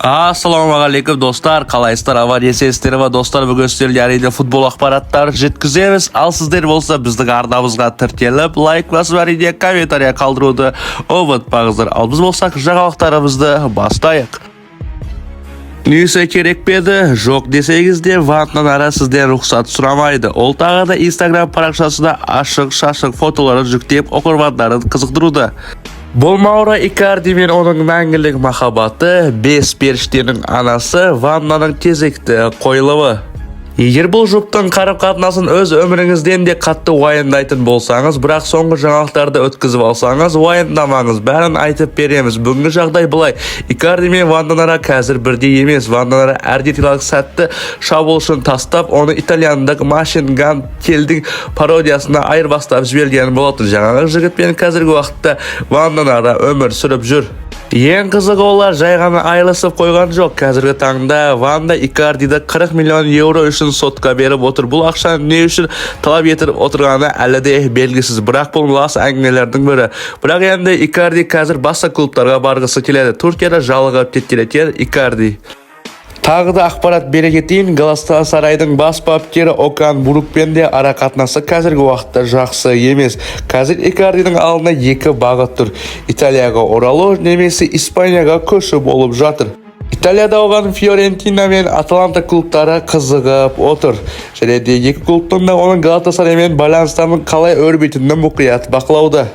Ассалаумағалейкум, достар! Қалайсыздар, аман есенсіздер ма, достар? Бүгін сіздерге, әрине, футбол ақпараттарын жеткіземіз. Ал сіздер болса, біздің арнамызға тіркеліп, лайк басып, әрине, комментария қалдыруды ұмытпаңыздар. Ал біз болсақ, жаңалықтарымызды бастайық. Несі керек пе еді? Жоқ десеңіз де, Ванда Нара сізден рұқсат сұрамайды. Ол тағы да Инстаграм парақшасына ашық-шашық фотоларын жүктеп, оқырмандарын қызықтыруда. Бұл Мауро Икарди мен оның мәңгілік махаббаты, бес періштенің анасы Ванданың кезекті қойылымы. Егер бұл жұптың қарым-қатынасын өз өміріңізден де қатты уайымдайтын болсаңыз, бірақ соңғы жаңалықтарды өткізіп алсаңыз, уайымдамаңыз, бәрін айтып береміз. Бүгінгі жағдай былай: Икарди мен Ванда Нара қазір бірдей емес. Ванда Нара аргентиналық сәтті шабуылшыны тастап, оны итальяндық Машин Ган Келлидің пародиясына айырбастап жіберген болатын. Жаңағы жігітпен қазіргі уақытта Ванда Нара өмір сүріп жүр. Ең қызығы, олар жай ғана айырылысып қойған жоқ. Қазіргі таңда Ванда Икардиді 40 миллион еуро үшін сотқа беріп отыр. Бұл ақшаны не үшін талап етіп отырғаны әлі де белгісіз. Бірақ бұл лас әңгімелердің бірі. Бірақ енді Икарди қазір басқа клубтарға барғысы келеді. Түркияда жалығып кеткен екен Икарди. Тағы да ақпарат бере кетейін, Галатасарайдың бас бапкері Окан Бурукпен де ара қатынасы қазіргі уақытта жақсы емес. Қазір Икардидің алдында екі бағыт тұр: Италияға оралу немесе Испанияға көшу болып жатыр. Италияда оған Фиорентина мен Аталанта клубтары қызығып отыр. Және де екі клубтың да оның Галатасараймен байланыстарын қалай өрбитінін мұқият бақылауда.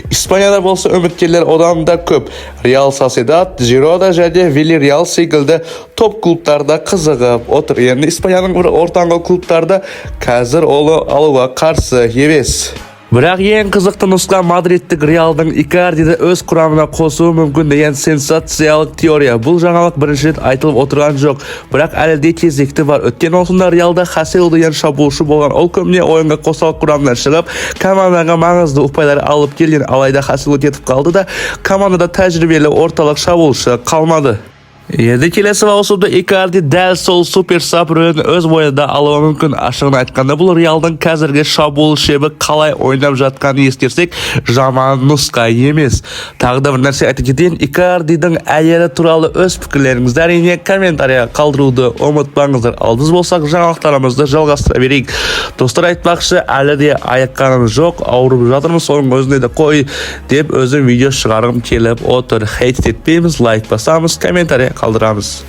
Испанияда болса, үміткерлер одан да көп. Реал Сосьедад, Жирона және Вильярреал секілді топ клубтар да қызығып отыр. Енді Испанияның бір ортаңғы клубтары да қазір оны алуға қарсы емес. Бірақ ең қызықты нұсқа — мадридтік Реалдың Икардиді өз құрамына қосуы мүмкін деген сенсациялық теория. Бұл жаңалық бірінші рет айтылып отырған жоқ, бірақ әлі де кезекті бар. Өткен маусымда Реалда Хоселу деген шабуылшы болған. Ол көбіне ойынға қосалқы құрамнан шығып, командаға маңызды ұпайлар алып келген. Алайда Хоселу кетіп қалды да, командада тәжірибелі орталық шабуылшы қалмады. Енді келесі маусымда Икарди дәл сол суперсаб рөлін өз мойнына алуы мүмкін. Ашығын айтқанда, бұл Реалдың қазіргі шабуыл шебі қалай ойнап жатқанын ескерсек, жаман нұсқа емес. Тағы да бір нәрсе айта кетейін, Икардидің әйелі туралы өз пікірлеріңізді, әрине, комментарияға қалдыруды ұмытпаңыздар. Ал біз болсақ, жаңалықтарымызды жалғастыра берейік. Достар, айтпақшы, әлі де айыққаным жоқ, ауырып жатырмыз, соның өзінде де қой деп өзім видео шығарғым келіп отыр. Хейт етпейміз, лайк басамыз, комментарий қалдырамыз.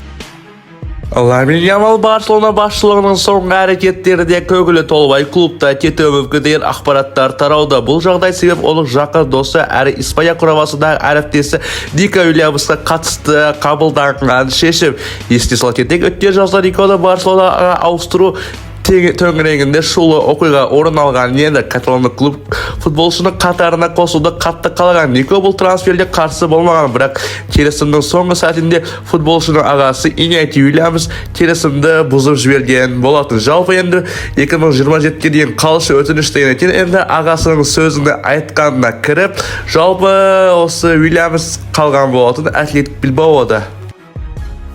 Ламин Ямал Барселона басшылығының соңғы әрекеттеріне көңілі толмай, клубта кетуі мүмкін деген ақпараттар тарауда. Бұл жағдай себеп оның жақын досы әрі Испания құрамасындағы әріптесі Нико Уильямсқа қатысты қабылданған шешім. Еске сала кетейік, өткен жазда Никоны Барселонаға ауыстыру төңірегінде шулы оқиға орын алған еді. Каталондық клуб футболшыны қатарына қосуды қатты қалаған. Нико бұл трансферге қарсы болмаған, бірақ келісімнің соңғы сәтінде футболшының ағасы Иньяки Уильямс келісімді бұзып жіберген болатын. Жалпы, енді 2027-ге дейін қалшы, өтініш деген екен. Енді ағасының сөзіне айтқанына кіріп, жалпы осы Уильямс қалған болатын Атлетик Билбаода.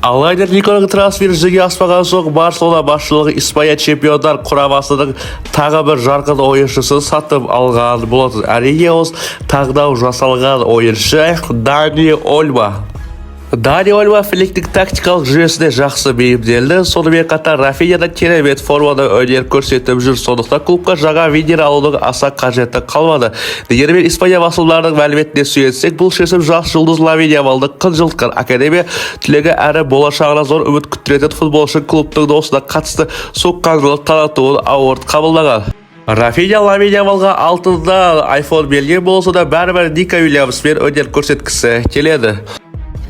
Алайда Никоның трансфері жүзеге аспаған соң, Барселона басшылығы Испания чемпиондар құрамасының тағы бір жарқын ойыншысын сатып алған болатын. Әрине, ол таңдау жасалған ойыншы Дани Ольмо. Дани Ольмо Фликтің тактикалық жүйесіне жақсы бейімделді. Сонымен қатар Рафинья да керемет формада өнер көрсетіп жүр. Сондықтан клубқа жаңа вингер алудың аса қажеті қалмады. Дегенмен Испания басылымдарының мәліметіне сүйенсек, бұл шешім жас жұлдыз Ламин Ямалды қынжылтқан. Академия түлегі әрі болашағына зор үміт күттіретін футболшы клубтың досына қатысты суыққандылық танытуын ауыр қабылдаған. Рафинья Ламин Ямалға алтында айфон берген болса да, бәрібір Нико Уильямспен өнер көрсеткісі келеді.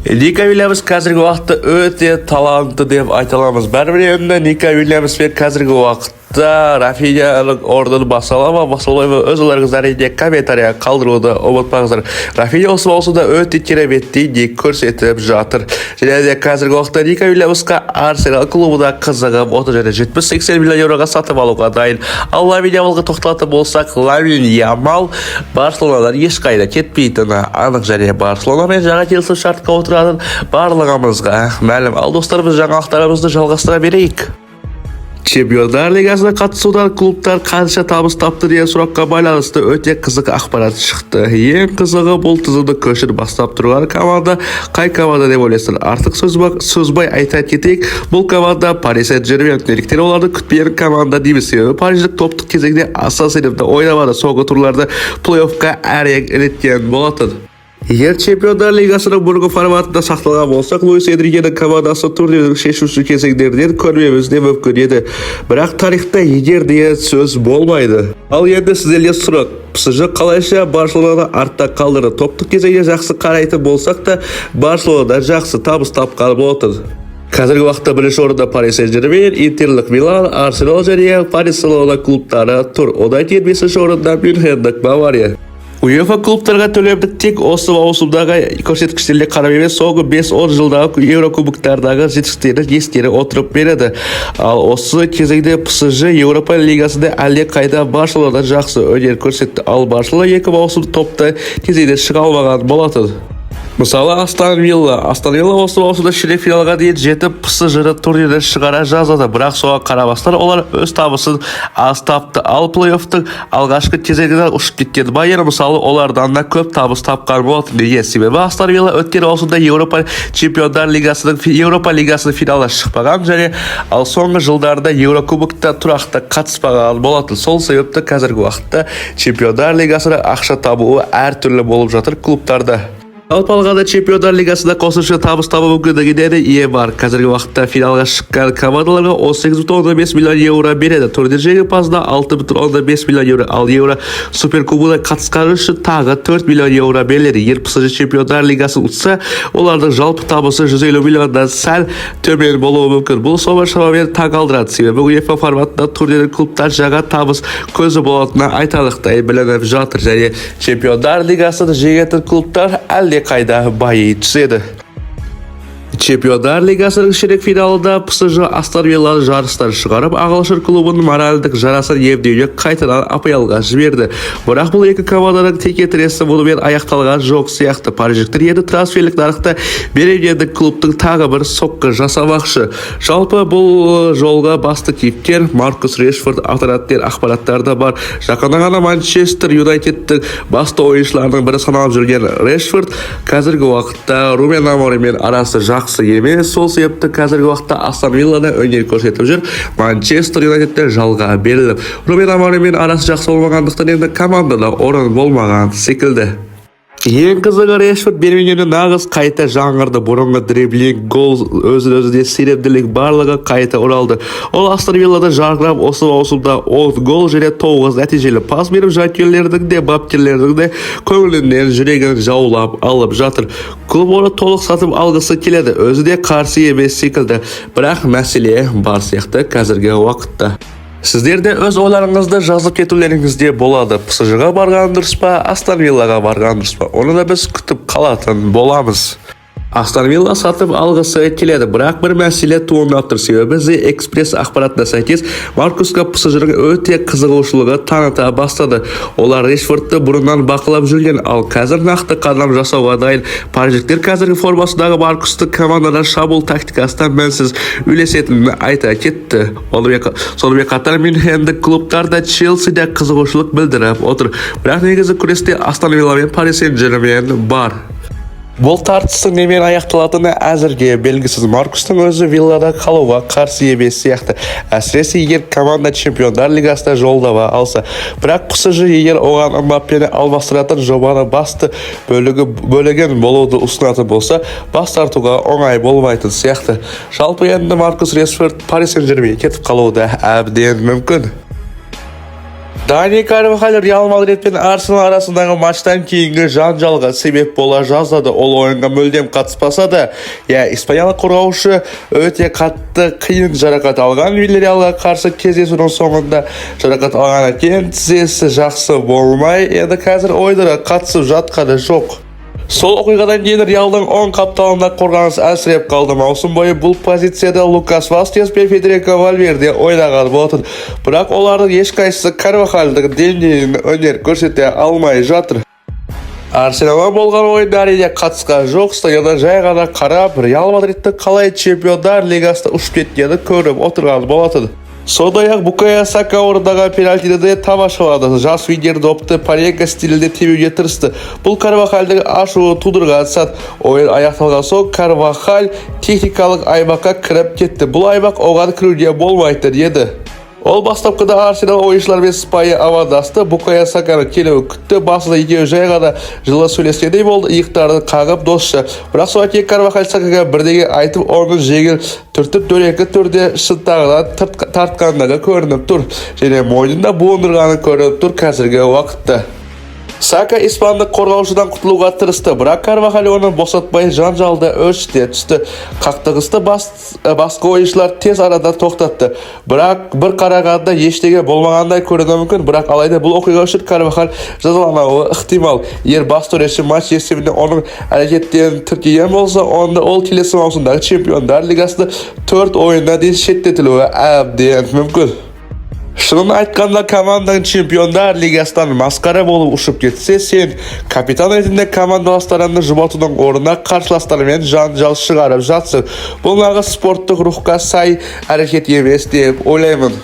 Нико Уильямс қазіргі уақытта өте талантты деп айта аламыз. Бәрібір енді Нико Уильямспен қазіргі уақытта Рафиньяның орнын баса ала ма, баса алмай ма, өз ойларыңызды, әрине, комментарияға қалдыруды ұмытпаңыздар. Рафинья осы маусымда өте кереметтей не көрсетіп жатыр. Және де қазіргі уақытта Нико Уильямсқа Арсенал клубы да қызығып отыр және 70-80 миллион еуроға сатып алуға дайын. Ал Ламин Ямалға тоқталатын болсақ, Ламин Ямал Барселонадан ешқайда кетпейтіні анық және Барселонамен жаңа келісім шартқа отыратынын барлығымызға мәлім. Ал, достар, біз жаңалықтарымызды жалғастыра берейік. Чемпиондар лигасына қатысудан клубтар қанша табыс тапты деген сұраққа байланысты өте қызық ақпарат шықты. Ең қызығы, бұл тізімді көшін бастап тұрған команда қай команда деп ойлайсыздар? Артық созбай айта кетейік, бұл команда Пари Сен-Жермен. Неліктен оларды күтпеген команда дейміз? Себебі париждік топтық кезеңде аса сенімді ойнамады, соңғы турларда плей-оффқа әрең іліккен болатын. Егер Чемпиондар лигасының бұрынғы форматында сақталған болсақ, Луис Энрикенің командасы турнирдің шешуші кезеңдерінен көрмеуіміз де мүмкін еді. Бірақ тарихта «егер» деген сөз болмайды. Ал енді сіздерге сұрақ: ПСЖ қалайша Барселонаны артта қалдырды? Топтық кезеңде жақсы қарайтын болсақ та, Барселонадан жақсы табыс тапқан болатын. Қазіргі уақытта бірінші орында Пари Сен-Жермен, Интерлік Милан, Арсенал және Барселона клубтары тұр. Одан кейін бесінші орында мюнхендік Бавария. УЕФА клубтарға төлемдік тек осы маусымдағы көрсеткіштеріне қарап емес, соңғы 5-10 жылдағы еурокубоктардағы жетістіктерін ескере отырып береді. Ал осы кезеңде ПСЖ Еуропа лигасында әлдеқайда Барселонадан жақсы өнер көрсетті. Ал Барселона 2 маусым топта кезеңнен шыға алмаған болатын. Мысалы, Астон Вилла. Астон Вилла осы маусымда ширек финалға дейін жетіп, ПСЖ-ны турнирден шығара жаздады. Бірақ соған қарамастан олар өз табысын аз тапты. Ал плей-оффтың алғашқы кезеңінде ұшып кеткен Байерн, мысалы, олардан да көп табыс тапқан болатын. Неге? Себебі Астон Вилла өткен маусымда Еуропа Чемпиондар лигасының Еуропа лигасының финалына шықпаған және ал соңғы жылдарда Еурокубокта тұрақты қатыспаған болатын. Сол себепті қазіргі уақытта Чемпиондар лигасына ақша табуы әртүрлі болып жатыр клубтарда. Жалпы алғанда, Чемпиондар лигасында қосымша табыс табу мүмкіндігіне де ие бар. Қазіргі уақытта финалға шыққан командаларға 18,5 миллион еуро береді. Турнир жеңімпазына 6,5 миллион еуро, ал Еуро суперкубогына қатысқаны үшін тағы 4 миллион еуро беріледі. Егер ПСЖ Чемпиондар лигасын ұтса, олардың жалпы табысы 150 миллионнан сәл төмен болуы мүмкін. Бұл сома шамамен таң қалдырады. Себебі УЕФА форматында турнирдің клубтар жаңа табыс көзі болатыны айтарлықтай білініп жатыр және Чемпиондар лигасын жеңетін клубтар әлдеқайда байи түседі. Чемпиондар лигасының ширек финалында ПСЖ Астон Вилланы жарыстан шығарып, ағылшын клубының моральдық жарасын емдеуге қайтадан АПЛ-ға жіберді. Бірақ бұл екі команданың текетіресі мұнымен аяқталған жоқ сияқты. Париждіктер енді трансферлік нарықта бирмингемдік клубтың тағы бір соққы жасамақшы. Жалпы, бұл жолға басты кейіпкер Маркус Решфорд атанады деген ақпараттар да бар. Жақында ғана Манчестер Юнайтедтің басты ойыншыларының бірі саналып жүрген Решфорд қазіргі уақытта Рубен Амориммен арасы жақсы емес. Сол себепті қазіргі уақытта Астон Виллада өнер көрсетіп жүр. Манчестер Юнайтедте жалға беріліп, Рубен Амориммен арасы жақсы болмағандықтан, енді командада орын болмаған секілді. Ең қызығы, Решфорд Бирмингемде нағыз қайта жаңғырды. Бұрынғы дриблинг, гол, өзін өзіне сенімділік, барлығы қайта оралды. Ол Астон Виллада жарқырап, осы маусымда 10 гол және 9 нәтижелі пас беріп, жанкүйерлердің де, бапкерлердің де көңілінен, жүрегін жаулап алып жатыр. Клуб оны толық сатып алғысы келеді, өзі де қарсы емес секілді. Бірақ мәселе бар сияқты қазіргі уақытта. Сіздер де өз ойларыңызды жазып кетулеріңізде болады. ПСЖ-ға барған дұрыс па, Астон Виллаға барған дұрыс па? Оны да біз күтіп қалатын боламыз. Астон Вилла сатып алғысы келеді, бірақ бір мәселе туындап тұр. Себебі The Express ақпаратына сәйкес, Маркусқа ПСЖ-ның өте қызығушылығы таныта бастады. Олар Решфордты бұрыннан бақылап жүрген, ал қазір нақты қадам жасауға дайын. Париждіктер қазіргі формасындағы Маркусты командадан шабуыл тактикасына мінсіз үйлесетінін айта кетті. Сонымен қатар мюнхендік клубтар да, Челси де қызығушылық білдіріп отыр. Бірақ негізгі күресте Астон Вилла мен Пари Сен-Жермен бар. Бұл тартыстың немен аяқталатыны әзірге белгісіз. Маркустың өзі Виллада қалуға қарсы емес сияқты. Әсіресе егер команда Чемпиондар лигасына жолдама алса. Бірақ ПСЖ егер оған Мбаппені алмастыратын жобаны басты бөліген болуды ұсынатын болса, бас тартуға оңай болмайтын сияқты. Жалпы, енді Маркус Решфорд Пари Сен-Жерменге кетіп қалуы да әбден мүмкін. Дани Карвахаль Реал Мадрид пен Арсенал арасындағы матчтан кейінгі жанжалға себеп бола жаздады. Ол ойынға мүлдем қатыспаса да, иә, испаниялық қорғаушы өте қатты қиын жарақат алған. Вильярреалға қарсы кездесудің соңында жарақат алғаннан кейін тізесі жақсы болмай, енді қазір ойындарға қатысып жатқаны жоқ. Сол оқиғадан кейін Реалдың оң қапталында қорғаныс әлсіреп қалды. Маусым бойы бұл позицияда Лукас Васкес пен Федерико Вальверде ойнаған болатын. Бірақ олардың ешқайсысы Карвахальдың деңгейін өнер көрсете алмай жатыр. Арсеналға болған ойында, әрине, қатысқан жоқ, стадионда жай ғана қарап, Реал Мадридтің қалай Чемпиондар лигасында ұшып кеткенін көріп отырған болатын. Сондай-ақ Букайо Сака орындаған пенальтиді де тамашалады. Жас вингер допты паненка стилінде тебуге тырысты. Бұл Карвахальдың ашуын тудырған сәт. Ойын аяқталған соң Карвахаль техникалық аймаққа кіріп кетті. Бұл аймақ оған кіруге болмайтын еді. Ол бастапқыда Арсенал ойыншыларымен сыпайы амандасты, Букайо Саканың келуін күтті. Басында екеуі жай ғана жылы сөйлескендей болды, иықтарын қағып досша. Бірақ содан кейін Карвахаль Сакаға бірдеңе айтып, оны жеңіл түртіп, дөрекі түрде шынтағынан тартқандығы көрініп тұр және мойнында буындырғаны көрініп тұр қазіргі уақытта. Сака испандық қорғаушыдан құтылуға тырысты, бірақ Карвахаль оны босатпай, жанжалды өршіте түсті. Қақтығысты басқа ойыншылар тез арада тоқтатты. Бірақ бір қарағанда ештеңе болмағандай көрінуі мүмкін, бірақ алайда бұл оқиға үшін Карвахаль жазалануы ықтимал. Егер бас төреші матч есебінде оның әрекеттерін тіркеген болса, онда ол келесі маусымдағы Чемпиондар лигасында төрт ойыннан дейін шеттетілуі әбден мүмкін. Шынын айтқанда, командаң Чемпиондар лигасынан масқара болып ұшып кетсе, сен капитан ретінде командаластарыңды жұбатудың орнына қарсыластарымен жанжал шығарып жатсың. Бұл нағыз спорттық рухқа сай әрекет емес деп ойлаймын.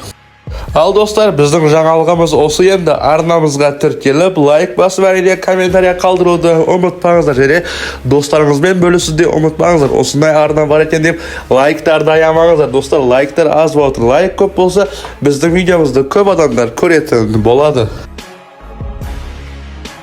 Ал, достар, біздің жаңалығымыз осы. Енді арнамызға тіркеліп, лайк басып, әрине, комментария қалдыруды ұмытпаңыздар және достарыңызбен бөлісуді де ұмытпаңыздар. Осындай арна бар екен деп лайктарды аямаңыздар, достар. Лайктар аз болып отыр. Лайк көп болса, біздің видеомызды көп адамдар көретін болады.